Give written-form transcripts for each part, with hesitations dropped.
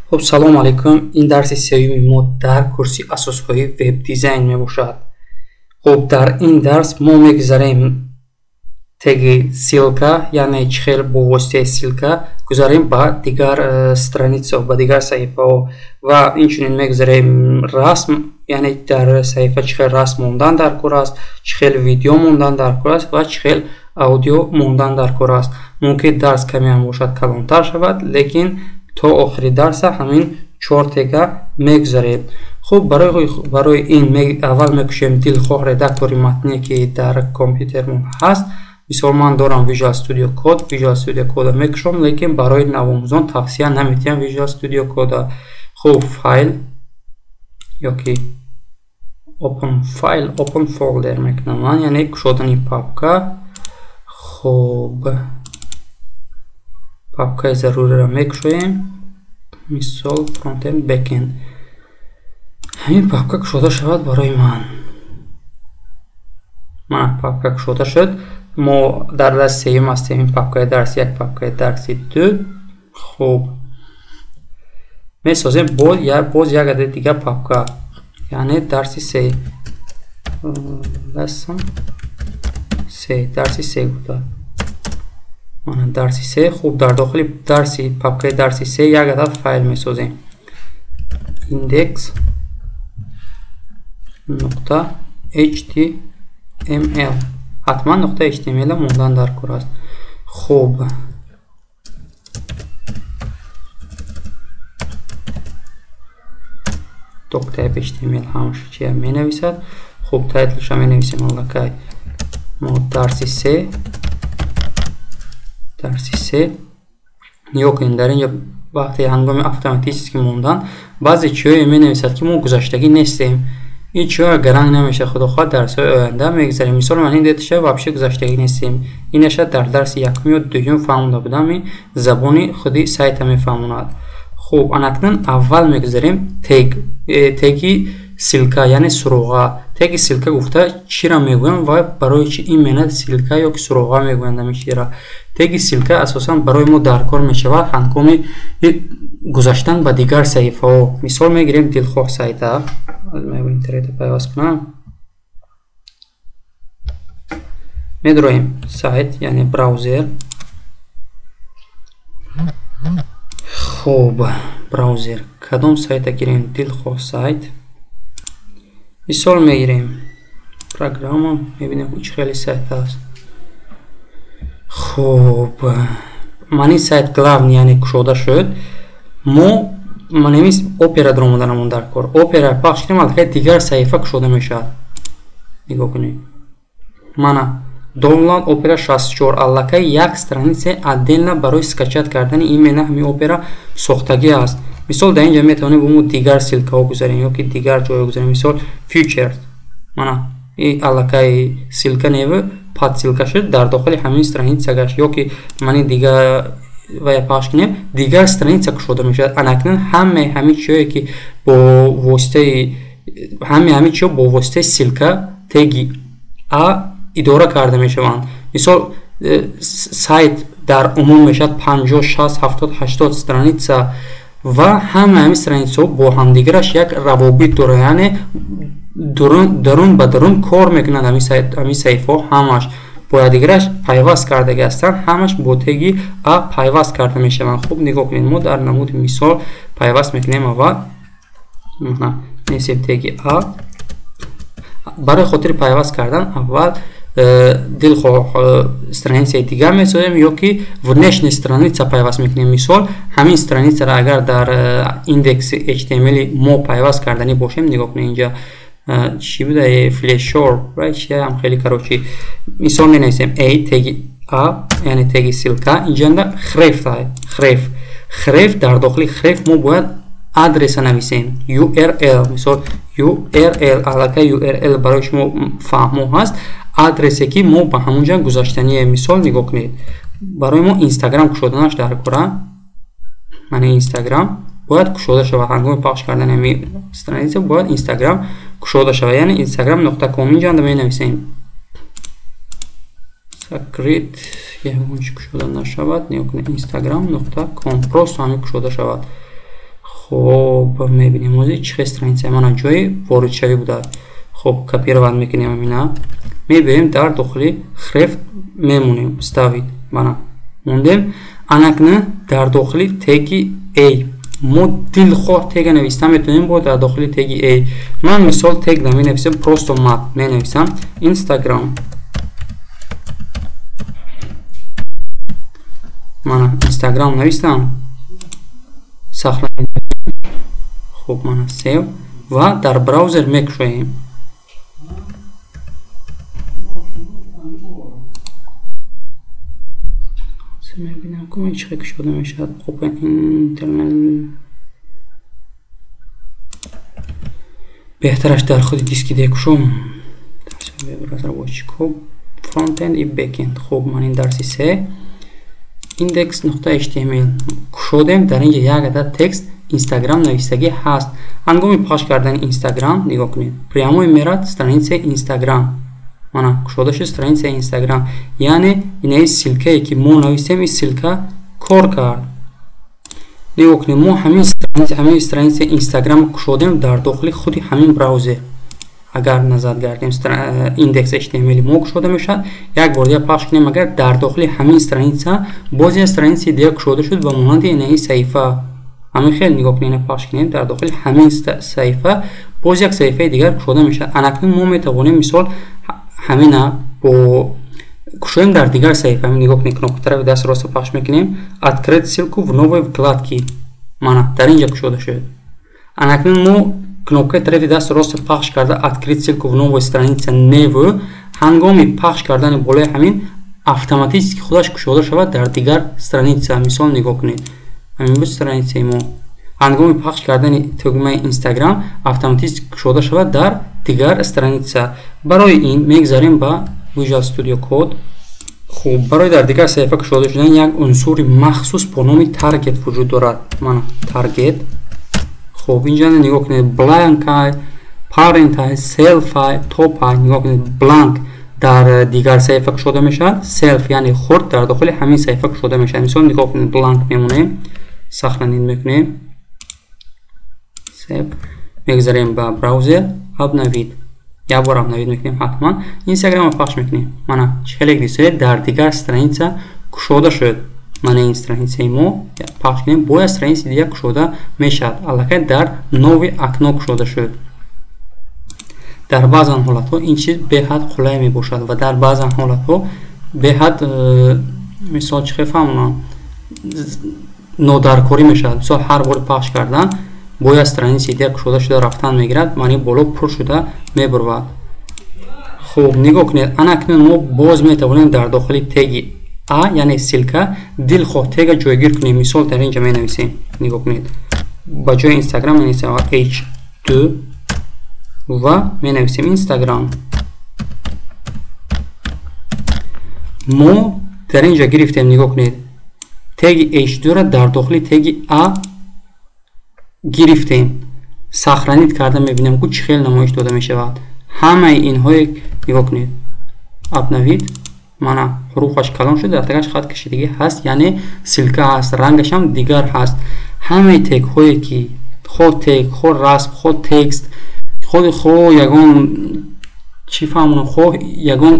Хуб, салом алейкум. Ин дарси сеюми мо дар курси асосҳои веб-дизайн мебошад. Хуб, дар ин дарс мо мегузарем теги ссылка, яъне чӣ хел бо воситаи ссылка гузарем ба дигар страница, ба дигар саҳифаҳо ва инчунин мегузарем расм, яъне дар саҳифа чӣ хел расм мондан дар кор аст, чӣ хел видео мондан дар кор аст ва чӣ хел аудио мондан дар кор аст. Мумкин дарс камеам бошад калонтар шавад, лекин то охири дарса ҳамин чор тега мегузарем. Хуб, барои ин аввал мекушем дилхоҳ редактори матне, ки дар компютермон ҳаст. Мисол, ман дорам Visual Studio Code, Visual Studio Code мекушом, лекин барои навомӯзон тавсия намедиҳам Visual Studio Code. Хуб, файл ёки Open File, Open Folder мекунам ман, яъне кушодани папка. Хуб, папкаи заруриро мекушоем, мисол frontend, backend. Ҳамин папка кушода шавад барои ман. Мана папка кушода шуд. Мо дар дарси сеюм ҳастем, ин папкаи дарси як, папкаи дарси ду. Хуб, месозем боз як адади дигар папка, яъне дарси се, lesson се, дарси се гуфта. Мана дарси се. Хуб, дар дохили дарси папкаи дарси се як адад файл месозем, index нуқта html. Ҳатман нуқта html мондан дар кор аст. Хуб, doctype html ҳамаша чия менависад. Хуб, тайтлша менависем аллакай мо дарси се, дарси се. Нигоҳ кунед, дар инҷо вақте ҳангоми автоматически мондан баъзе чиҳое менависад, ки мо гузаштагӣ нестем. Ин чиҳоя гаранг намешавад, худо хоҳад дарсҳои оянда мегузарем. Мисол, ман ин деташа вообще гузаштагӣ нестем. Инаша дар дарси якум ё дуюм фаҳмонда будам, ин забони худи сайта мефаҳмонад. Хуб, анакнун аввал мегузарем тег, теги ссылка, яъне суроға. Теги ссылка гуфта чиро мегӯям ва барои чи именно ссылка ё ки суроға мегӯянд ҳамин чизро? Теги ссылка асосан барои мо даркор мешавад ҳангоми гузаштан ба дигар саҳифаҳо. Мисол мегирем дилхоҳ сайта, интернета пайваст кунам, медроем сайт, яъне браузер. Хуб, браузер кадом сайта гирем? Дилхоҳ сайт. Мисол мегирем программа, мебинем чӣ хеле сайт аст. Хуб, ман ин сайт главный, яъне кушода шуд. Мо манемис опера даромаданамон дар кор. Опера пахш кунем, аллакай дигар саҳифа кушода мешавад. Нигоҳ кунед, мана download опера 64, аллакай як страница отдельно барои скачать кардани именно ҳамин опера сохтагӣ аст. Мисол, дар инҷа метавонем бо мо дигар ссылкаҳо гузарем ё ки дигар ҷойҳо гузарем. Мисол, features, мана и аллакай ссылка неву подссылка шуд дар дохили ҳамин страница гашт, ё ки мани дигар вая пахш кунем, дигар страница кушода мешавад. Анакнун ҳамаи ҳамин чиҳое ки бо воситаи ҳамаи ҳамин чиҳо бо воситаи ссылка теги а идора карда мешаванд. Мисол, сайт дар умум мешавад 50, 60, 70, 80 страница ва ҳамаи ҳамин страницаҳо бо ҳамдигараш як равобит дорад, яъне дарун ба дарун кор мекунанд. Ҳамин саҳифаҳо ҳамаш бо якдигараш пайваст кардагӣ ҳастанд, ҳамаш бо теги а пайваст карда мешаванд. Хуб, нигоҳ кунед, мо дар намуди мисол пайваст мекунем аввал, менависем теги а. Барои хотири пайваст кардан аввал дилхоҳ страницаи дигар месозем ё ки внешний страница пайваст мекунем. Мисол, ҳамин страницаро агар дар индекси html мо пайваст карданӣ бошем, нигоҳ кунед, инҷа чӣ буда, флешор чиам хеле, короче, мисол менависем a теги а, яъне теги ссылка, инҷанда href, href, href. Дар дохили href мо бояд адреса нависем, url. Мисол, url, аллакай url барои шумо фаҳмо ҳаст, адресе ки мо ба ҳамон ҷо гузаштание. Мисол, нигоҳ кунед, барои мо инстаграм кушоданаш дар кора, мана инстаграм бояд кушода шавад. Ҳангоми пахш кардани ҳамин страница бояд инстаграм кушода шавад, яъне instagram нуқта ком инҷанда менависем. Закрит, ягон чи кушода нашавад. Нигоҳ кунед, instagram нуқта ком просто ҳамин кушода шавад. Хоб, мебинем ҳозир чӣ хел страница, мана ҷои воридшавӣ будааст. Хоб, копировать мекунем ҳамина, мебиёем дар дохили href мемонем, вставить, мана мондем. Анакна дар дохили теги a мо дилхоҳ тега нависта метавонем, бо дар дохили теги a ман мисол тег менависам, просто мат менависам Instagram. Мана Instagram навистам, сохранить. Хуб, мана save ва дар браузер мекушоем. Мебинам ки чӣ хел кушода мешавад. Open internal беҳтараш дар худи диски Д кушом. Разработчик frontend и backend. Хуб, ман ин дарси се index.html кушодем. Дар инҷа як адад текст Instagram навистагӣ ҳаст. Ҳангоми пахш кардани Instagram нигоҳ кунед, прямой мерад страницаи Instagram. Мана кушода шуд страницаи Instagram. Яъне инаи ссилкае ки мо навистем, ин ссилка кор кард. Нигоҳ кунед, мо ҳамин страницаи Instagram кушодем дар дохили худи ҳамин браузер. Агар назар гардем, index HTML мо кушода мешавад. Як бор дигар пахш кунем, агар дар дохили ҳамин страница боз як страницаи дигар кушода шуд ба монанди инаи саҳифа. Ҳамин хел нигоҳ кунед, пахш кунем дар дохили ҳамин саҳифа боз як саҳифаи дигар кушода мешавад. Анакнун мо метавонем мисол ҳамина бо кушоем дар дигар саҳифа. Нигоҳ кунед, кнопка тарафи даст рост пахш мекунем, открыть ссылку в новой вкладке. Мана дар инҷа кушода шуд. Анакнун мо кнопкаи тарафи даст рост пахш карда открыть ссылку в новой странице неву, ҳангоми пахш кардани болои ҳамин автоматически худаш кушода шавад дар дигар страница. Мисол нигоҳ кунед, ҳамин буд страницаи мо. Ҳангоми пахш кардани тугмаи Instagram автоматически кушода шавад дар дигар страница. Барои ин мегзарем ба Visual Studio Code. Хуб, барои дар дигар саҳифа кушода шудан як унсури махсус бо номи target вуҷуд дорад. Мана target. Хуб, инҷа нигоҳ кунед, blank ай, parent ай, self ай, top ай. Нигоҳ кунед, blank дар дигар саҳифа кушода мешавад, self яъне хурд дар дохили ҳамин саҳифа кушода мешавад. Мисол нигоҳ кунед, blank мемонем, сохранить мекунем, save, мегзарем ба браузер, обновить. Як бор обновить мекунем ҳатман. Instagram-ро пахш мекунем. Мана чӣ хеле дисед, дар дигар страница кушода шуд. Мана ин страницаи мо пахш кунем, бояд страницаи дигар кушода мешавад. Аллакай дар нови окно кушода шуд. Дар баъзан ҳолатҳо ин чиз беҳад қулай мебошад ва дар баъзан ҳолатҳо беҳад мисол чӣ хел фаҳмонам, нодаркорӣ мешавад. Мисол ҳар бори пахш кардан бояд страницаи дигар кушода шуда рафтан мегирад, маъни боло пур шуда мебурвад. Хуб, нигоҳ кунед, анакнун мо боз метавонем дар дохили теги а, яъне ссилка, дилхоҳ тега ҷойгир кунем. Мисол дар инҷа менависем, нигоҳ кунед, ба ҷои Instagram менависем h2 ва менависем Instagram. Мо дар инҷа гирифтем, нигоҳ кунед, теги h2-ро дар дохили теги а гирифтем. Сохранить карда мебинем, ки чӣ хел намоиш дода мешавад. Ҳамаи инҳое нигоҳ кунед, обновить, мана ҳуруфаш калон шуд, дар тагаш хат кашидагӣ ҳаст, яъне ссилка ҳаст, рангашам дигар ҳаст. Ҳамаи тегҳое ки хоҳ тег, хоҳ расм, хоҳ текст, хоҳ ягон чӣ фаҳмонам, хоҳ ягон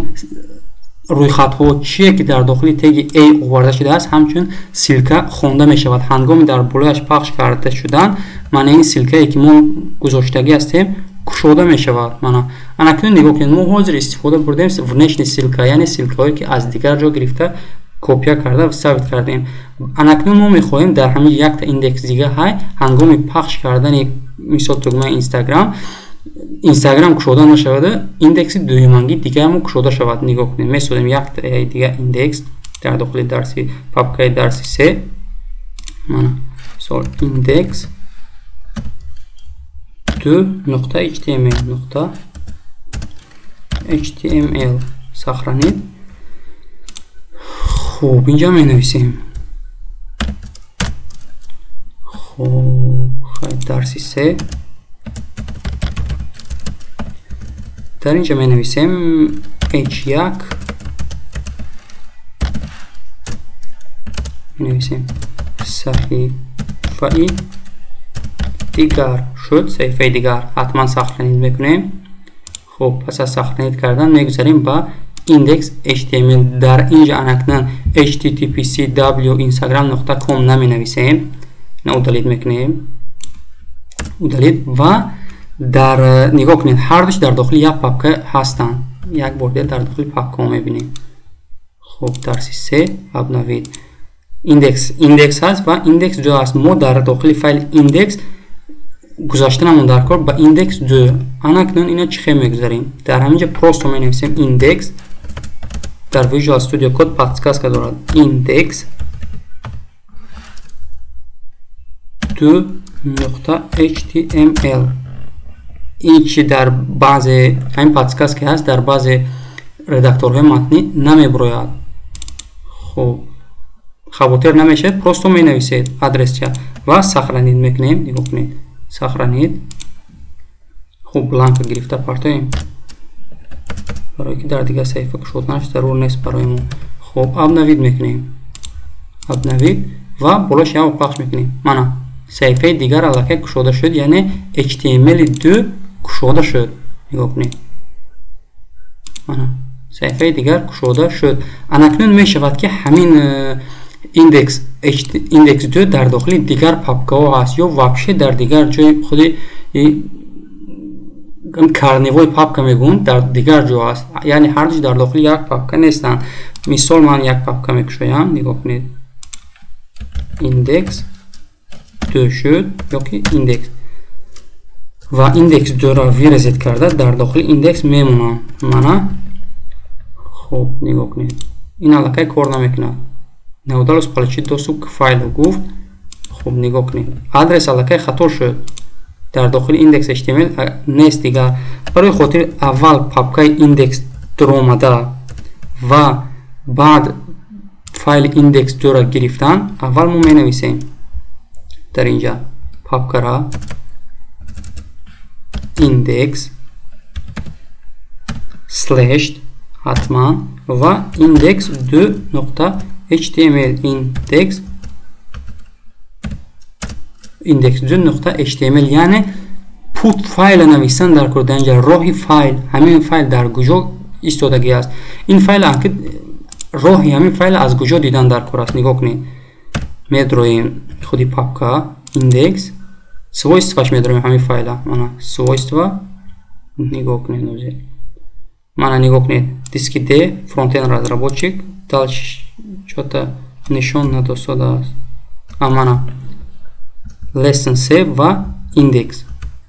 рӯйхатҳо, чие ки дар дохили теги a оварда шудааст, ҳамчун ссилка хонда мешавад. Ҳангоми дар болояш пахш карда шудан, мана ин ссилкае ки мо гузоштагӣ ҳастем кушода мешавад. Мана анакнун нигоҳ кунед, мо ҳозир истифода бурдем внешний ссилка, яъне ссилкаҳое ки аз дигар ҷо гирифта копия карда ва вставить кардем. Анакнун мо мехоҳем дар ҳамин якта индекс дига ҳай ҳангоми пахш кардани мисол тугмаи Instagram, Instagram кушода нашавад, индекси дуюмангӣ дигарамо кушода шавад. Нигоҳ кунед, месозем якта дига индекс дар дохили дарси папкаи дарси се. Мана мисол индекс 2.html .html сохранить. Хуб, инҷа менависем. Хуб, хай дарси се. Дар инҷа менависем h1, менависем саҳифаи Дигар шуд, саҳифаи дигар. Ҳатман сохранить мекунем. Хуб, пас аз сохранить кардан мегузарем ба index html. Дар инҷа анакнун http://w.instagram.com наменависем, на удалить мекунем. Удалить ва дар нигоҳ кунед, ҳардуш дар дохили як папка ҳастанд. Як бор дигар дар дохили папкаҳо мебинем. Хуб, дарси 3 обновить. Index ҳаст ва index 2 ҳаст. Мо дар дохили файли index гузаштанамон дар кор ба index 2. Анакнун ина чӣ хел мегузарем? Дар ҳамин ҷо просто менависем index. Дар Visual Studio Code подсказка дорад. Index 2.html. Ин чи дар баъзе ҳамин подсказка ҳаст, дар баъзе редакторҳои матнӣ намебурояд. Хуб, хавотир намешавед, просто менависед адресча ва сохранить мекунем. Нигоҳ кунед, сохранить. Хуб, бланка гирифта партоем, барое ки дар дигар саҳифа кушоданаш зарур нест барои мо. Хуб, обновить мекунем, обновить ва болош як пахш мекунем. Мана саҳифаи дигар аллакай кушода шуд, яъне html 2 кушода шуд. Нигоҳ кунед, мана саҳифаи дигар кушода шуд. Анакнун мешавад ки ҳамин index 2 дар дохили дигар папкаҳо ҳаст ё вообще дар дигар ҷои худи корневой папка мегӯянд, дар дигар ҷо ҳаст. Яъне ҳардуш дар дохили як папка нестанд. Мисол, ман як папка мекушоям, нигоҳ кунед, index 2 шуд ёки index ва index 2-ро вырезать карда дар дохили index мемонам. Мана, хуб, нигоҳ кунед, ин аллакай кор намекунад. Не удалось получить доступ к файлу гуфт. Хуб, нигоҳ кунед, адрес аллакай хато шуд, дар дохили index html нест дигар. Барои хотири аввал папкаи index дуромада ва баъд файли index 2-ро гирифтан, аввал мо менависем дар инҷа папкара index slash ҳатман ва index 2.html index 2.html, яъне put файла нависан дар кор. Дар инҷа роҳи файл, ҳамин файл дар куҷо истодагӣ аст, ин файл роҳи ҳамин файл аз куҷо дидан дар кор аст. Нигоҳ кунед, медроем худи папка index, свойстваш медроем ҳамин файла. Мана свойства, нигоҳ кунед, мана нигоҳ кунед, диски D, фронтенд разработчик, дальше чё-то нишон надосодааст. Мана lesson 3 ва index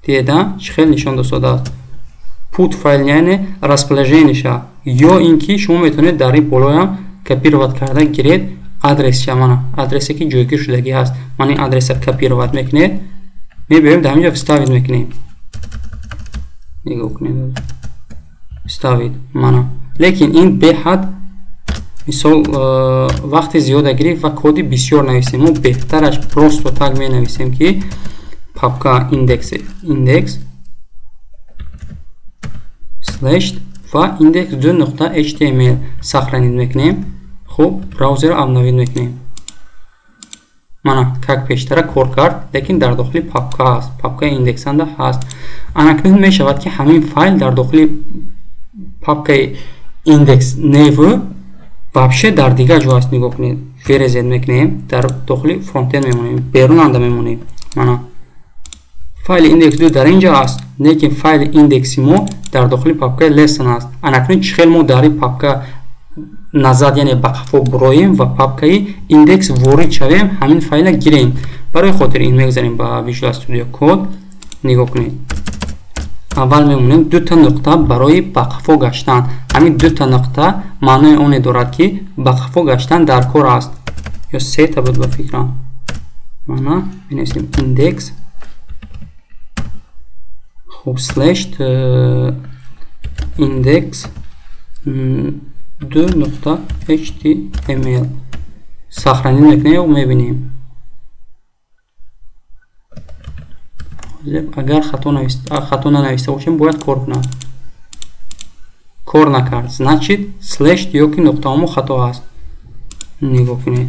дида чӣ хел нишон досодааст. Put файл, яъне расположениеша, ё ин ки шумо метавонед дар ин болоям копировать карда гиред адресша. Мана адресе ки ҷойгир шудагӣ ҳаст, мана ин адреса копировать мекунед, мебиёем дар ҳаминҷо вставить мекунем. Нигоҳ кунед, вставить. Мана, лекин ин беҳад мисол вақти зиёда гирифт ва коди бисёр нависем. Мо беҳтараш просто так менависем ки папка index slash ва index 2.html сохранить мекунем. Хуб, браузерро обновить мекунем. Мана как пештара кор кард, лекин дар дохили папка ҳаст, папкаи индександа ҳаст. Анакнун мешавад ки ҳамин файл дар дохили папкаи index неву вообще дар дигар ҷо ҳаст. Нигоҳ кунед, вырезать мекунем, дар дохили фронтенд мемонем, берунанда мемонем. Мана файли index 2 дар инҷо ҳаст, лекин файли индекси мо дар дохили папкаи lesson ҳаст. Анакнун чӣ хел мо дар ин папка назад, яъне ба қафо буроем ва папкаи index ворид шавем, ҳамин файла гирем. Барои хотири ин мегузарем ба Visual Studio Code. Нигоҳ кунед, аввал мемонем дута нуқта барои ба қафо гаштан. Ҳамин дута нуқта маънои оне дорад ки ба қафо гаштан дар кор аст. Ё сета буд ба фикрам. Мана менависем index, хуб, slash index 2.html сохранить мекунем ва мебинем. Агар хато нанависта бошем, бояд кор кунад. Кор накард, значит слеш ё ки нуқтаҳомо хато аст. Нигоҳ кунед,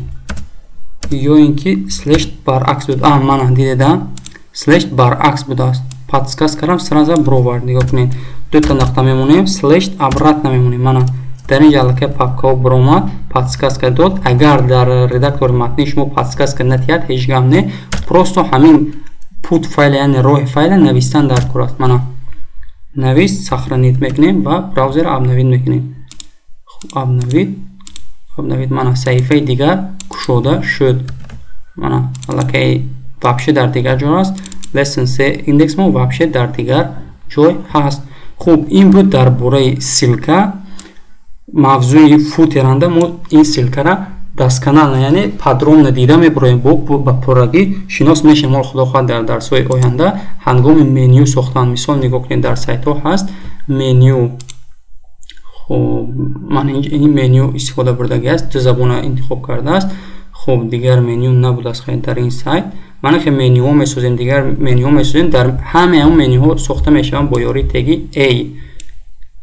ё ин ки слеш баръакс буд. Мана дидеда, Слэш баръакс будааст. Подсказкарам сразу бировард. Нигоҳ кунед. Дута нуқта мемонем, слэш обратно мемонем. Мана дар инҷа аллакай папкаҳо биромад, подсказка дод. Агар дар редактори матнии шумо подсказка натиҳад, ҳеҷ гап не. Просто ҳамин путь файла, яъне роҳи файла навистан дар кор аст. Мана навист, сохранить мекунем ва браузерро обновить мекунем. Хуб, обновить, обновить. Мана саҳифаи дигар кушода шуд. Мана аллакай вообще дар дигар ҷо аст. Lesson 3 индекс мо вообще дар дигар ҷой ҳаст. Хуб, ин буд дар бораи ссылка. Мавзӯи футеранда мо ин ссылкара досконально, яъне подробно дида мебуроем, бо ба пуррагӣ шинос мешавем. Мо худо хоҳад дар дарсҳои оянда ҳангоми меню сохтан, мисол нигоҳ кунед, дар сайтҳо ҳаст меню. Хуб, ман ин меню истифода бурдагӣ аст, ду забона интихоб кардааст. Хуб, дигар меню набудааст хеле дар ин сайт. Мана хе менюҳо месозем, дигар менюҳо месозем. Дар ҳамаи он менюҳо сохта мешаванд бо ёрии теги A.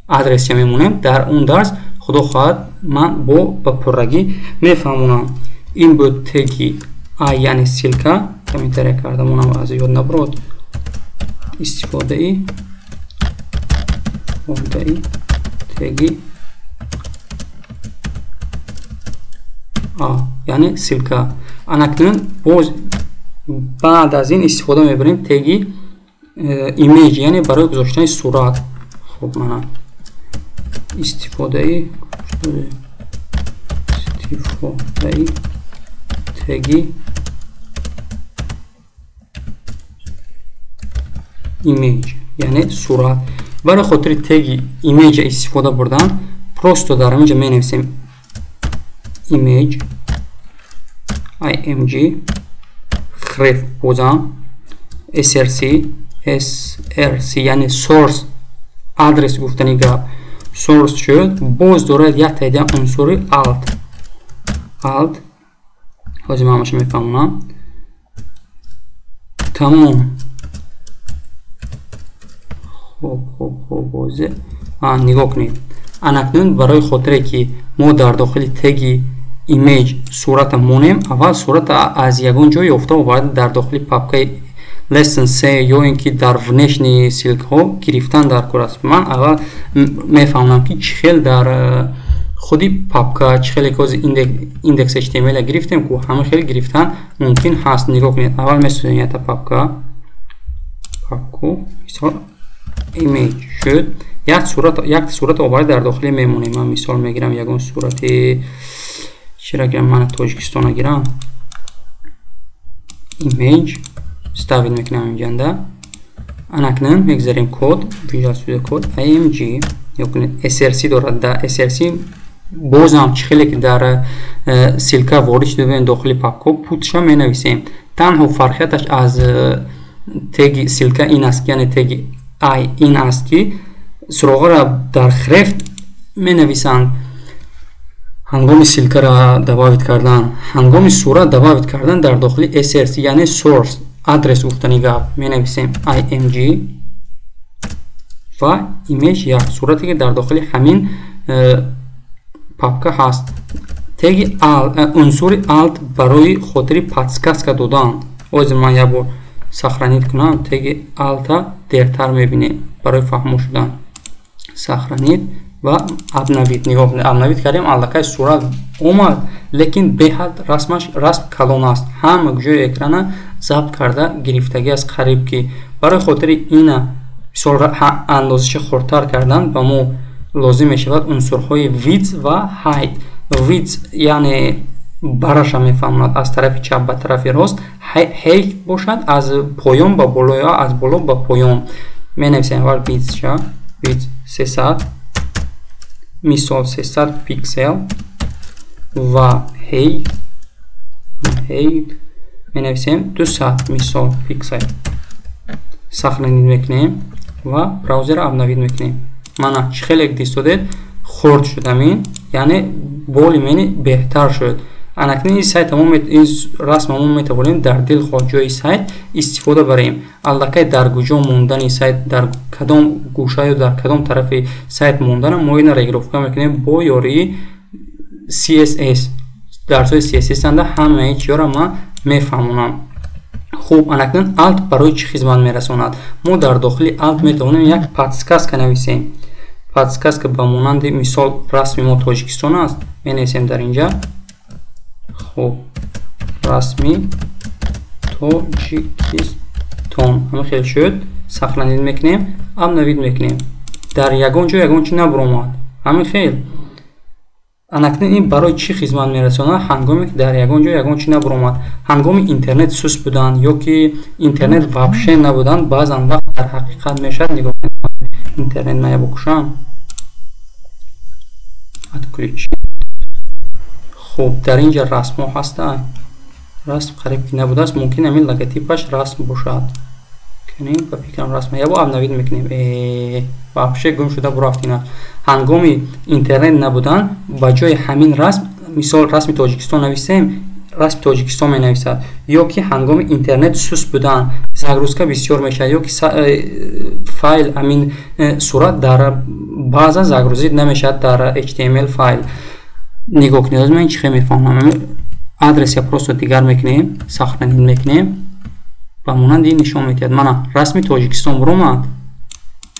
Адресча мемонем. Дар он дарс худо хоҳад ман бо ба пуррагӣ мефаҳмонам. Ин буд теги A, яъне ссылка. Комментария кардамонам аз ёд набурод. Истифодаи теги A, яъне ссылка. Анакнун боз баъд аз ин истифода мебарем теги image, яъне барои гузоштани сурат. Хуб, мана истифодаи теги image, яъне сурат. Барои хотири теги image истифода бурдан просто дар инҷа менависем image img href бозам src, яъне source адрес гуфтани гап source шуд. Боз дорад як таида унсури alt. Alt ҳозир ман ҳамаша мефаҳмонам. Тамом. Хуб, хуб, хуб, бозе нигоҳ кунед. Анакнун барои хотире ки мо дар дохили теги image сурата монем, аввал сурата аз ягон ҷой ёфта оварда дар дохили папкаи lesson 3 ё ин ки дар внешний ссылкаҳо гирифтан дар кор аст. Ман аввал мефаҳмам ки чӣ хел дар худи папка, чӣ хеле ки ҳозир индекс HTML гирифтем, ку ҳама хел гирифтан мумкин ҳаст. Нигоҳ кунед, аввал месозем ята папка, папку мисол image шуд. Як сурат оварда дар дохили мемонем. Ман мисол мегирам ягон сурати чира гирам, мана Тоҷикистона гирам. Image ставить мекунам инҷанда. Анакнун мегзарем код, Visual Studio Code img ё кунед src дорад. Дар src бозам чӣ хеле ки дар ссылка ворид шуда будем дохили папко, путша менависем. Танҳо фарқияташ аз теги ссылка ин аст, яъне теги i ин аст ки суроғаро дар href менависанд. Ҳангоми ссылкаро добавить кардан, ҳангоми сурат добавить кардан дар дохили src, яъне source адрес гуфтани гап менависем img ва image як сурате ки дар дохили ҳамин папка ҳаст. Теги alt, унсури alt барои хотири подсказка додан. Ҳозир ман як бор сохранить кунам, теги alt-а дертар мебинем барои фаҳмо шудан. Сохранить ва обновить. Нигоҳ кунед, обновить кардем, аллакай сурат омад, лекин беҳад расмаш расм калон аст. Ҳама ҷои экрана забт карда гирифтагӣ аст қариб ки. Барои хотири ина мисол андозаши хурдтар кардан ба мо лозим мешавад унсурҳои width ва height. Width яъне бараша мефаҳмонад аз тарафи чап ба тарафи рост, height бошад аз поён ба боло ё аз боло ба поён. Менависем аввал width-ша, width 300, мисол 300 пиксел ва height менависем 200 мисол пиксел. Сохранить мекунем ва браузерро обновить мекунем. Мана чӣ хеле дистодед хурд шуд ҳамин, яъне боли мени беҳтар шуд. Анакнун ин сайт ин расм мо метавонем дар дилхоҳ ҷои сайт истифода барем. Аллакай дар куҷо мондани сайт, дар кадом гӯша ё дар кадом тарафи сайт мондана мо ина регировка мекунем бо ёрии CSS. Дарсҳои CSS анда ҳамаи чиёро ман мефаҳмонам. Хуб, анакнун alt барои чӣ хизмат мерасонад? Мо дар дохили alt метавонем як подсказка нависем. Подсказка ба монанди мисол расми мо Тоҷикистон аст, менависем дар инҷа. Хуб, расми Тоҷикистон. Ҳамин хел шуд. Сохранить мекунем, обновить мекунем. Дар ягон ҷо ягон чӣ набуромад. Ҳамин хел. Анакнун ин барои чӣ хизмат мерасонад? Ҳангоме ки дар ягон ҷо ягон чӣ набуромад, ҳангоми интернет суст будан ё ки интернет вообще набудан, баъзан вақт дар ҳақиқат мешавад. Нигоҳ кунед, интернет мая букушам. Отключить. Хуб, дар инҷа расмҳо ҳастанд. Расм қариб ки набудааст, мумкин ҳамин логотипаш расм бошад. Кунем, ба фикрам расм. Ябо обновить мекунем. Вообще гум шуда бурафт ина. Ҳангоми интернет набудан ба ҷои ҳамин расм, мисол расми Тоҷикистон нависем, расми Тоҷикистон менависад. Ё ки ҳангоми интернет суст будан, загрузка бисёр мешавад, ё ки файл ҳамин сурат дар баъза загрузид намешавад дар HTML файл. Нигоҳ кунед, ман чӣ хел мефаҳмам. Адрес я просто дигар мекунем, сохранить мекунем. Ба монанди ин нишон медиҳад. Мана расми Тоҷикистон буромад.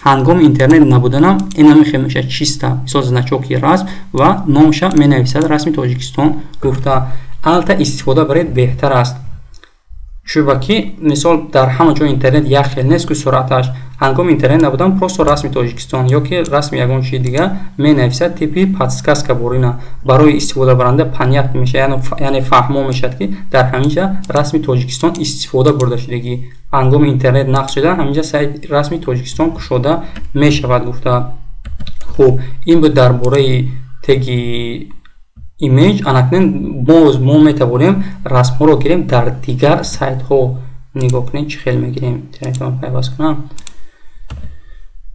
Ҳангоми интернет набуданам ин ҳамин мешавад чиста. Мисол значоки расм ва номша менависад расми Тоҷикистон гуфта. Алта истифода баред беҳтар аст. Чунки ки мисол дар ҳама ҷо интернет як хел нест ку суръаташ. Ҳангоми интернет набудан просто расми Тоҷикистон ё ки расми ягон чизи дига менависад типи подсказка борина. Барои истифодабаранда понятно мешавад, яъне фаҳмо мешавад ки дар ҳамин ҷа расми Тоҷикистон истифода бурда шудагӣ. Ҳангоми интернет нақш шуда ҳамин ҷа сайт расми Тоҷикистон кушода мешавад гуфта. Хуб, ин буд дар бораи теги image. Анакнун боз мо метавонем расмҳоро гирем дар дигар сайтҳо. Нигоҳ кунед чӣ хел мегирем. Интернетро пайваст кунам.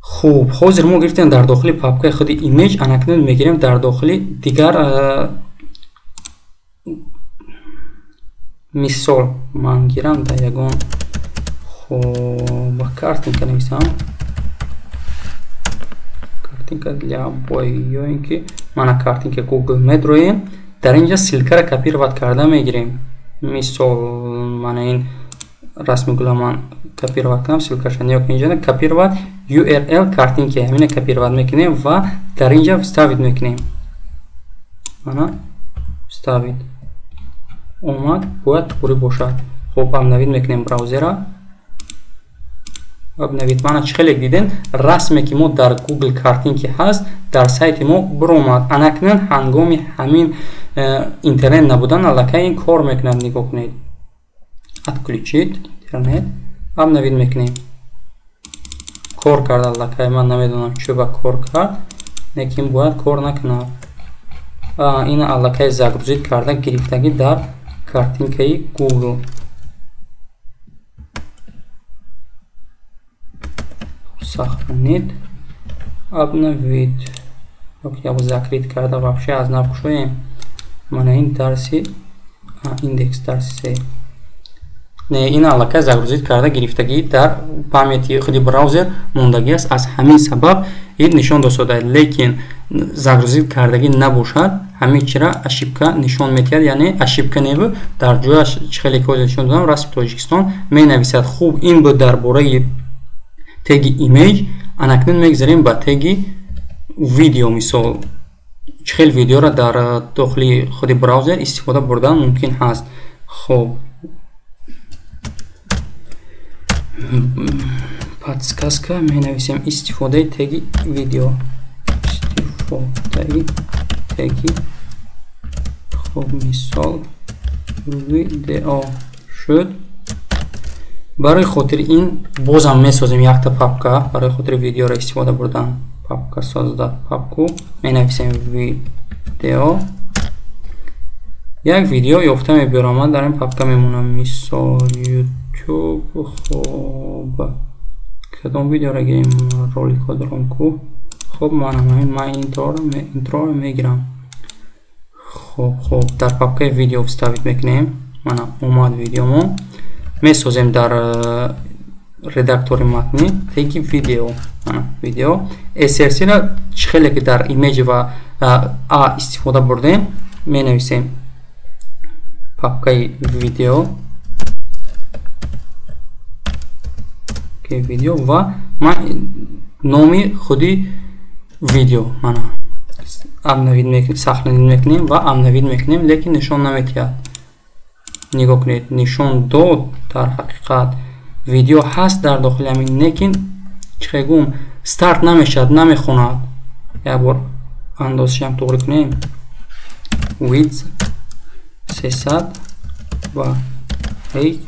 Хуб, ҳозир мо гирифтем дар дохили папкаи худи image, анакнун мегирем дар дохили дигар мисол ман гирам дар ягон, хуб, картинка нависам. Картинка для обои ё ин ки мана картинка Google медроем. Дар инҷа ссылкаро копировать карда мегирем. Мисол мана ин расми гула ман копировать кунам, ссылкаша нигоҳ кунед, инҷа копировать URL картинки ҳамина копировать мекунем ва дар инҷа вставить мекунем. Мана вставить омад, бояд туғри бошад. Хуб, обновить мекунем браузера. Обновить. Мана чӣ хеле дидем, расме ки мо дар Google картинки ҳаст, дар сайти мо буромад. Анакнун ҳангоми ҳамин интернет набудан аллакай ин кор мекунад. Нигоҳ кунед. Отключить интернет, обновить мекунем. Кор кард аллакай, ман намедонам чӣ ба кор кард, лекин бояд кор накунад. Ина аллакай загрузид карда гирифтагӣ дар картинкаи Google. Сохранить, обновить. Я закрыть карда вообще аз нав кушоем. Мана ин дарси индекс дарси се. Не, ин аллакай загрузид карда гирифтагӣ дар памяти худи браузер мондагӣ аст. Аз ҳамин сабаб ин нишон досодад, лекин загрузид кардагӣ набошад, ҳамин чира ошибка нишон медиҳад, яъне ошибка небу дар ҷояш чӣ хеле ки ҳозир нишон додам расми Тоҷикистон менависад. Хуб, ин буд дар бораи теги image. Анакнун мегзарем ба теги видео. Мисол чӣ хел видеоро дар дохили худи браузер истифода бурдан мумкин ҳаст. Хуб, подсказка менависем истифодаи теги видео. Истифодаи теги, хуб, мисол видео шуд. Барои хотири ин бозам месозем якта папка барои хотири видеоро истифода бурдан. Папка создать папку, менависем видео. Як видео ёфта мебиёрам, ман дар ин папка мемонам. Мисол YouTube. Хуб, кадом видеоро гирем? Роликҳо дорам ку. Хуб, ман ҳамин ман интроро мегирам. Хуб, дар папкаи видео вставить мекунем. Мана омад видеомо. Месозем дар редактори матнӣ теги видео. Мана видео SRC-ро чӣ хеле ки дар image ва а истифода бурдем, менависем папкаи видео. Папкаи видео ва ман номи худи видео мана обновить мекунем, сохранить мекунем ва обновить мекунем, лекин нишон наметиҳад. Нигоҳ кунед, нишон дод. Дар ҳақиқат видео ҳаст дар дохили ҳамин, лекин чӣ гум старт намешавад, намехонад. Як бор андозашам туғри кунем. Width 300 ва height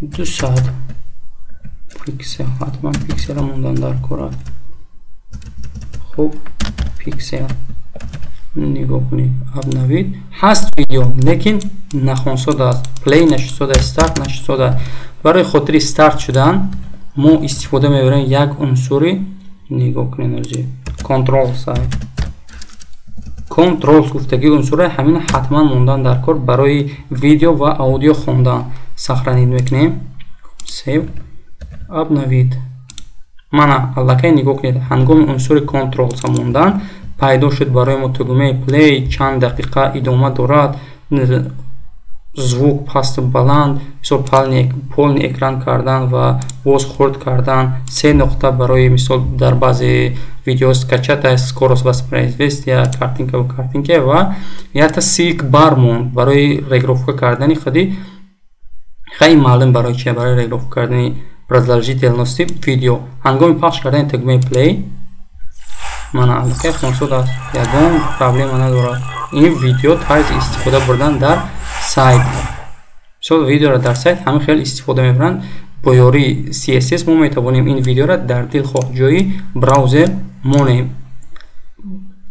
200 пиксел. Ҳатман пиксел мондан дар кор аст. Хуб, пиксел нигоҳ кунед, обновить ҳаст видео, лекин нахонсода аст, play нашудсода, старт нашудсода. Барои хотири старт шудан мо истифода мебарем як унсури, нигоҳ кунед, ози control сайт control гуфтагии унсура ҳамин ҳатман мондан дар кор барои видео ва аудио хондан. Сохранить мекунем, save, обновить. Мана аллакай нигоҳ кунед, ҳангоми унсури control мондан пайдо шуд барои мо тугмаи play, чанд дақиқа идома дорад, звук пасту баланд, мисол полный экран кардан ва боз хурд кардан, се нуқта барои мисол дар баъзе видео скачать, скорость воспроизведения, картинка ва картинка ва якта seek bar монд барои регулировка кардани худи. Хеле маълум барои чи, барои регулировка кардани продолжительности видео. Ҳангоми пахш кардани тугмаи play мана аллакай хонсод аст, ягон проблема надорад. Ин видео тарзи истифода бурдан дар сайт. Мисол видеоро дар сайт ҳамин хел истифода мебаранд. Бо ёрии CSS мо метавонем ин видеоро дар дилхоҳ ҷои браузер монем.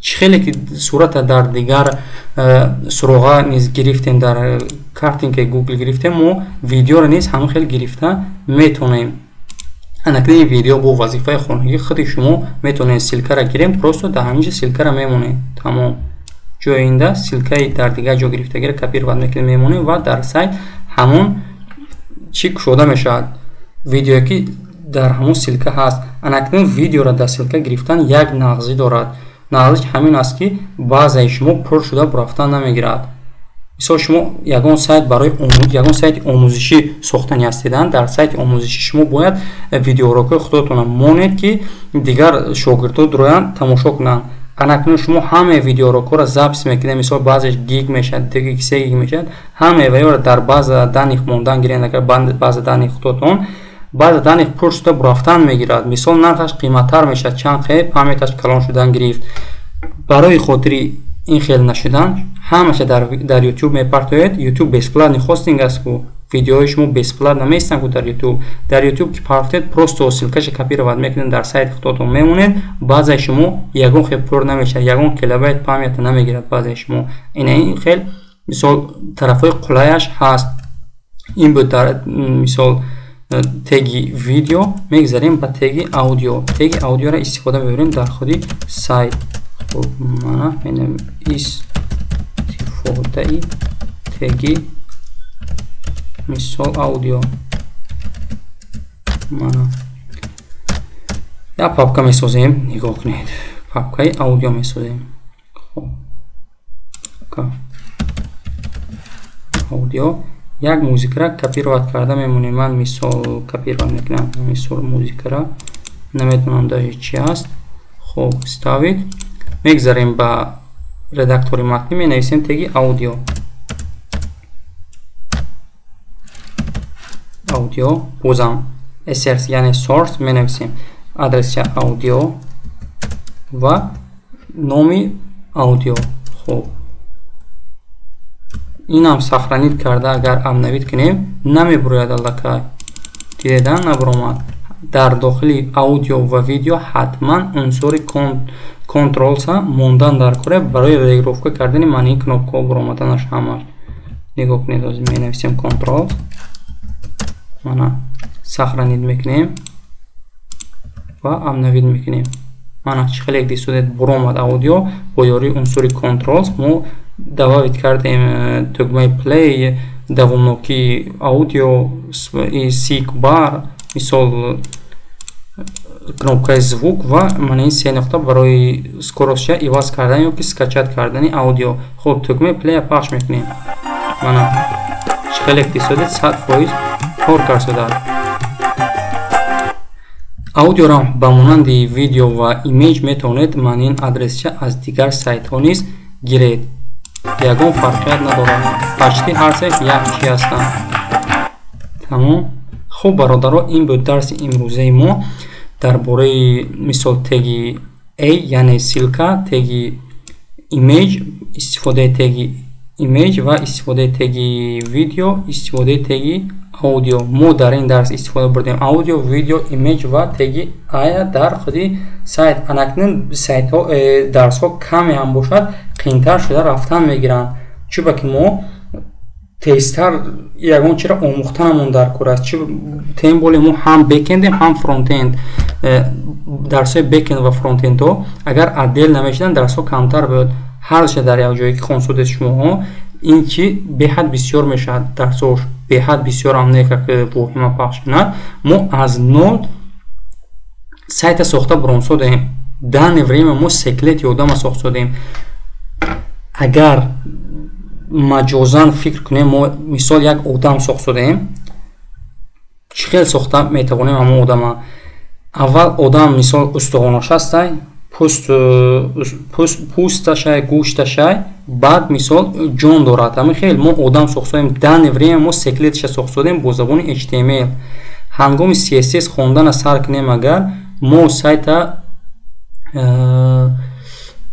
Чӣ хеле ки сурата дар дигар суроға низ гирифтем, дар картинкаи Google гирифтем, мо видеоро низ ҳамин хел гирифта метавонем. Анакни ин видео бо вазифаи хонагӣ худи шумо метавонед ссылкаро гирем, просто дар ҳамин ҷо ссылкаро мемонед. Тамом. Ҷои инда ссылкаи дар дигар ҷо гирифтагиро копировать мекунем, мемонем ва дар сайт ҳамон чӣ кушода мешавад, видеое ки дар ҳамон ссылка ҳаст. Анакнун видеоро дар ссылка гирифтан як нағзӣ дорад. Нағзиш ҳамин аст, ки баъзаи шумо пур шуда бурафтан намегирад. Мисол шумо ягон сайт барои ягон сайти омӯзишӣ сохтани ҳастед, дар сайти омӯзишӣ шумо бояд видеоурокҳои худатонро монед, ки дигар шогирдҳо дуроянд тамошо кунанд. Анакнун шумо ҳамаи видеоурокҳоро запись мекунед, мисол баъзеш гиг мешавад, 2 гиг, 3 гиг мешавад, ҳамаи ваёро дар база данных мондан гиред. Агар база данных худатон база данных пур шуда бурафтан мегирад, мисол нархаш қиматтар мешавад, чанд хел памяташ калон шудан гирифт. Барои хотири ин хел нашудан ҳамаша дар YouTube мепартоед. YouTube бесплатный хостинг аст, ку видеоҳои шумо бесплатно меистанд ку дар YouTube. Дар YouTube ки партоед, просто ссылкаша копировать мекунед, дар сайти худатон мемонед, базаи шумо ягон хел пур намешавад, ягон килобайт памята намегирад базаи шумо. Ина ин хел мисол тарафҳои қулаяш ҳаст. Ин буд дар мисол теги видео. Мегзарем ба теги аудио. Теги аудиоро истифода мебарем дар худи сайт. Хуб, мана менам истифодаи теги мисол аудио. Мана як папка месозем, нигоҳ кунед, папкаи аудио месозем. Хуб, аудио як музикаро копировать карда мемонем. Ман мисол копировать мекунам, мисол музикаро наметавонам даже чи аст. Хуб, ставить. Мегзарем ба редактори матнӣ, менависем теги аудио. Аудио бозам src, яъне source менависем, адреси аудио ва номи аудио. Хуб, инам сохранить карда агар обновить кунем, намебурояд аллакай. Дидедан набуромад. Дар дохили аудио ва видео ҳатман унсури controls мондан дар кора барои регулировка кардани маънии кнопкаҳо буромаданаш ҳамаш. Нигоҳ кунед, ҳозир менависем controls. Мана сохранить мекунем ва обновить мекунем. Мана чӣ хеле дисудед буромад аудио бо ёрии унсури controls. Мо добавить кардем тугмаи play, давомнокии аудио, seek bar, мисол кнопкаи звук ва мана ин се нуқта барои скоростша иваз кардан ё ки скачать кардани аудио. Хуб, тугмаи play пахш мекунем. Мана чӣ хеле дисудед 100% Кор кард шудааст. Аудиоро ба монанди видео ва имейҷ метавонед манин адресча аз дигар сайтҳо низ гиред. Ягон фарқият надорад. Почти ҳар се як чи ҳастанд. Тамом. Хуб, бародаро, ин буд дарси имрӯзаи мо дар бораи мисол теги a, яъне ссылка, теги image, истифодаи теги image ва истифодаи теги видео, истифодаи теги аудио. Мо дар ин дарс истифода бурдем аудио, видео, image ва теги ая дар худи сайт. Анакнун сайтҳо дарсҳо каме ҳам бошад, қиинтар шуда рафтан мегиранд, чунки ки мо тезтар ягон чиро омӯхтанамон дар кор аст. Тем более мо ҳам бэкендем, ҳам фронтенд. Дарсҳои бэкенд ва фронтендҳо агар отдел намешуданд, дарсҳо камтар буд. Ҳарча дар як ҷое ки хонсудед шумоҳо, ин чи беҳад бисёр мешавад. Дарсҳош беҳад бисёр ҳам не, как воҳима пахш кунад. Мо аз нол сайта сохта буронсодем. Данное время мо скелети одама сохтсодем. Агар маҷозан фикр кунем, мо мисол як одам сохтсодем, чӣ хел сохта метавонем ҳамон одама? Аввал одам мисол устухонаш ҳастай, пӯсташай, гӯшташай, баъд мисол ҷон дорад. Ҳамин хел мо одам сохтсодем. Данное время мо скелеташа сохтсодем бо забони HTML. Ҳангоми CSS хондана сар кунем, агар мо сайта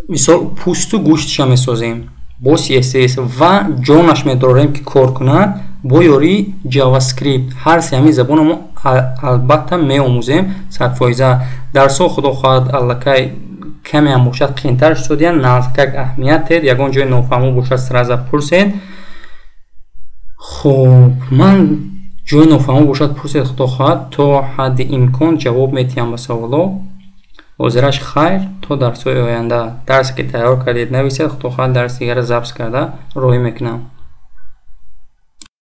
мисол пӯсту гӯшташа месозем бо CSS ва ҷонаш медорем, ки кор кунад, бо ёрии JavaScript. Ҳар се ҳамин забонро мо албатта меомӯзем 100%. Дарсҳо, худо хоҳад, аллакай каме ҳам бошад, қиинтар шудиянд. Наздикак аҳамият тед, ягон ҷои нофаҳмо бошад, сразу пурсед. Хуб, ман ҷои нофаҳмо бошад, пурсед, худо хоҳад, то ҳадди имкон ҷавоб медиҳам ба саволо. Ҳозираш хайр, то дарсҳои оянда. Дарсе ки тайёр кардед, нависед, худо хоҳад, дарси дигарро запись карда роҳӣ мекунам.